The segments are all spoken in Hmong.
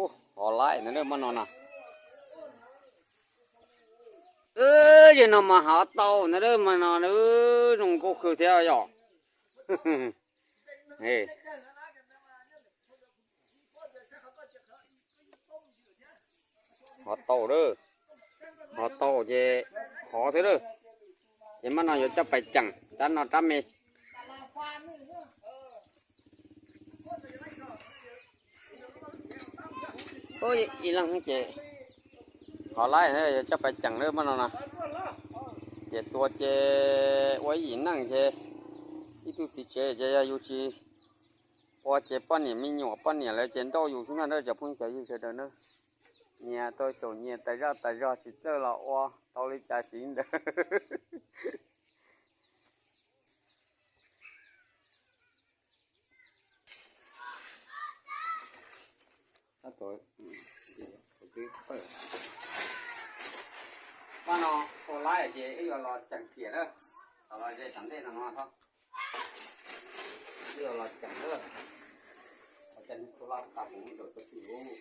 Ub, hov laib na, maj no na. Yog no mas hov tau na, maj no zoo nkauj kawg thiab yom. Hov tau lawm, hov tau ces hov xwb lawm. Ces maj no yuav coj pais ceem rab no rab me. Ib leeg ces hov laib yuav coj pais ceem lawm maj no na. Ces tua ces ua ib yim neej ces ib tug txiv tsev ces yog yus tsis ua ces poj niam me nyuam poj niam lawv ces nrauj yus xwb na cov phooj ywg sawv daws na. Nyias tau xyaum nyias tas zaj tas zog tsis txawj los ua tau li cas siv ntawd. Maj no tua laib ces wb yuav los ceem tiam na, los ze tom ntej no no, wb yuav los ceem na, los ceem tua laj tas mus ntawm tus twg lub.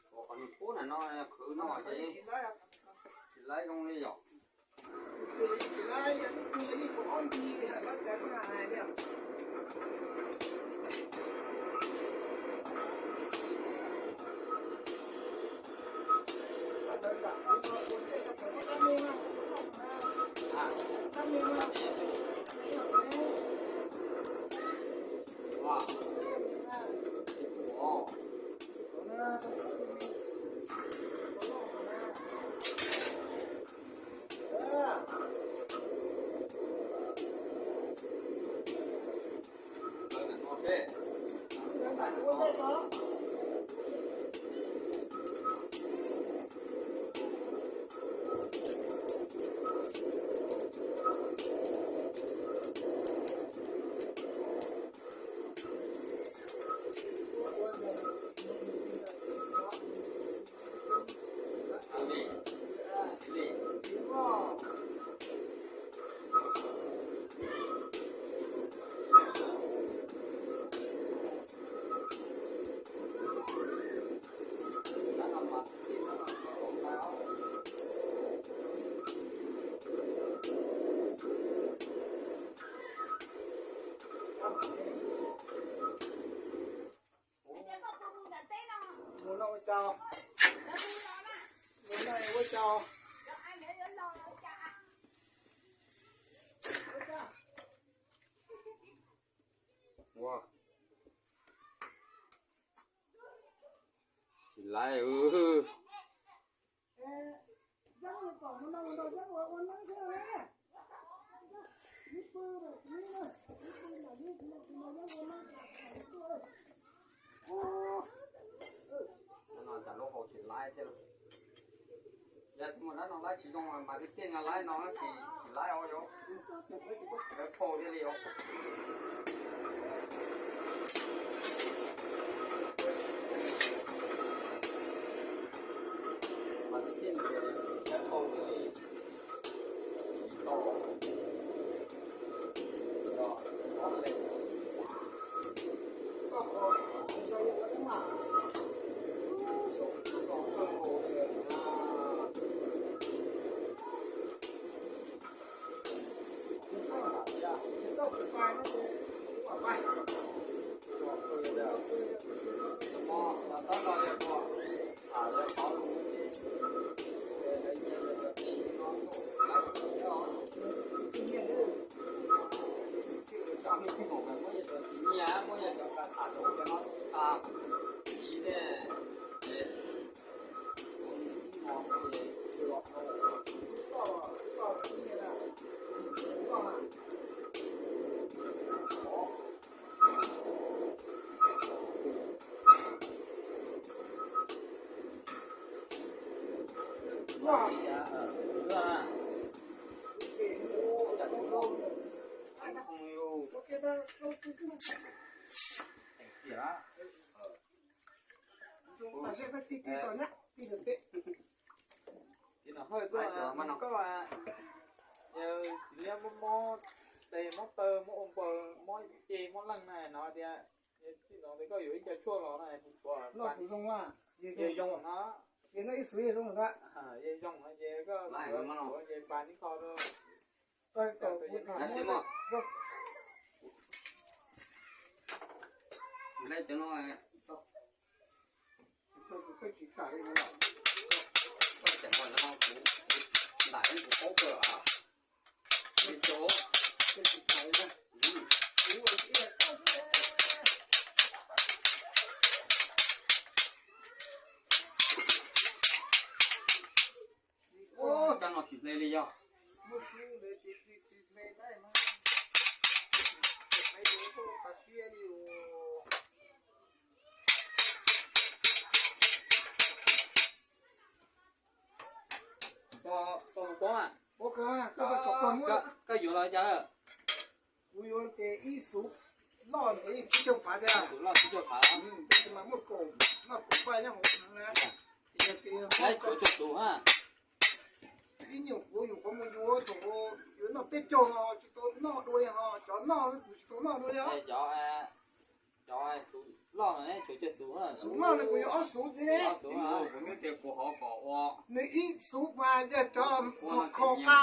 Qhov nws kub na no khwv no ces tsis laib zoo li yom. Ua, tsis laib. No tsam lub hau tsis laib thiab. Yog tsis muaj dab no laib tsis zoo, mas tiag tiag no laib no tsis, tsis laib os yom. Lawv phau thiaj li os. Mas tiag tiag lawv phau thiaj li tsis tau. Tsis liab mob mob tes mob taw mob ua npaws mob ce mob leeg na no tias, tij no tes koj yuav ib co tshuaj los na kuv tshuav, yog zoo no, yog zoo no ces koj yuav ces pas tib qho rau. Ub, cov no tsis hle li yog. Koj yuav los cas? Kuv yuav ces ib xuv loj ntawd ib cuaj phav thiab. Ib xuv loj ib cuaj phav. Tab sis mas muaj kaum, noj kaum paj nyob hauv na. Ib nyuag kuv nyuam qhuav mus yuav thaum yuav noj peb caug no tsis tau noj dua li ho, cov noj kuv tsis tau noj dua li os. Cov xuv loj no tshuav tsawg xuv? Xuv loj no kuv yuav ob xuv xwb ne. Nws ib xuv mas yog cov kho qa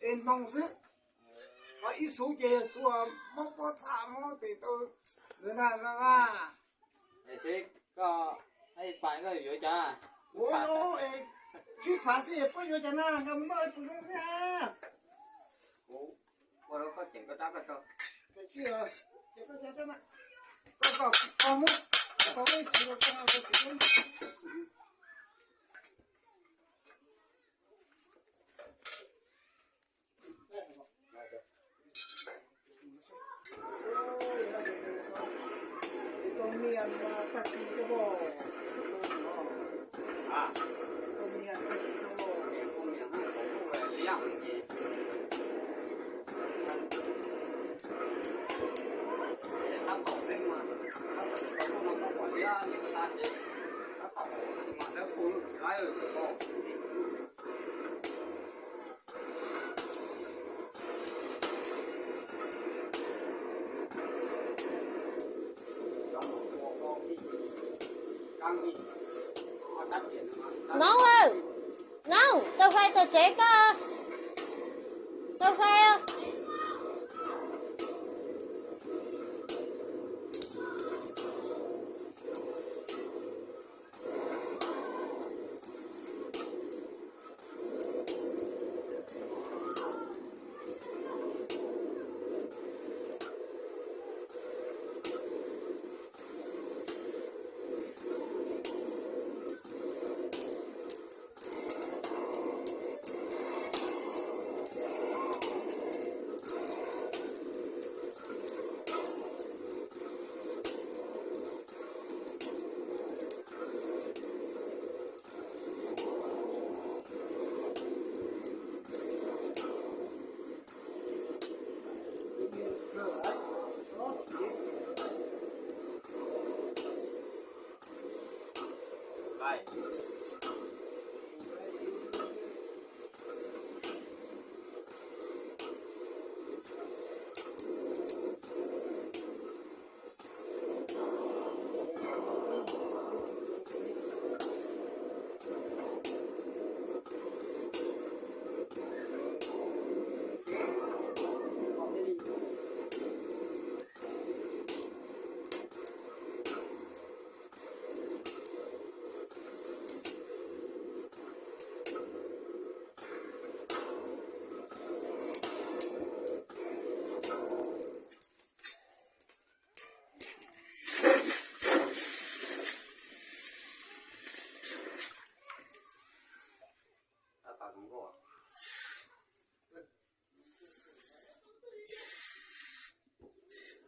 es hnoos xwb. Ho ib xuv ces yog xuv mob pob txha mob tes taw ntawd na no. Ua, tsib phav xwb puab yuav cov na, nkawd mus noj pus zoo thiab. Noob, Noob, tau fais tom tsev koj, tau fais os.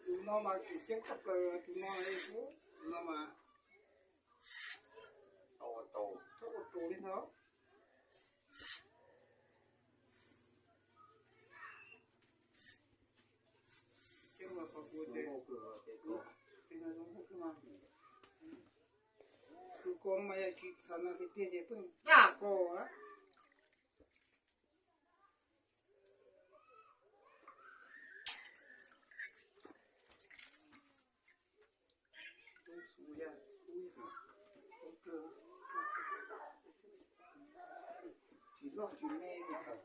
Tus no mas tseem ceeb tshaj plaws, tus no, tus no mas txhob ua tus li no. Ceeb los qhov kuv ces, tus ko mas yog tsis xav no tiag tiag ces pheej npaj ko. Tsis loj tsis me li.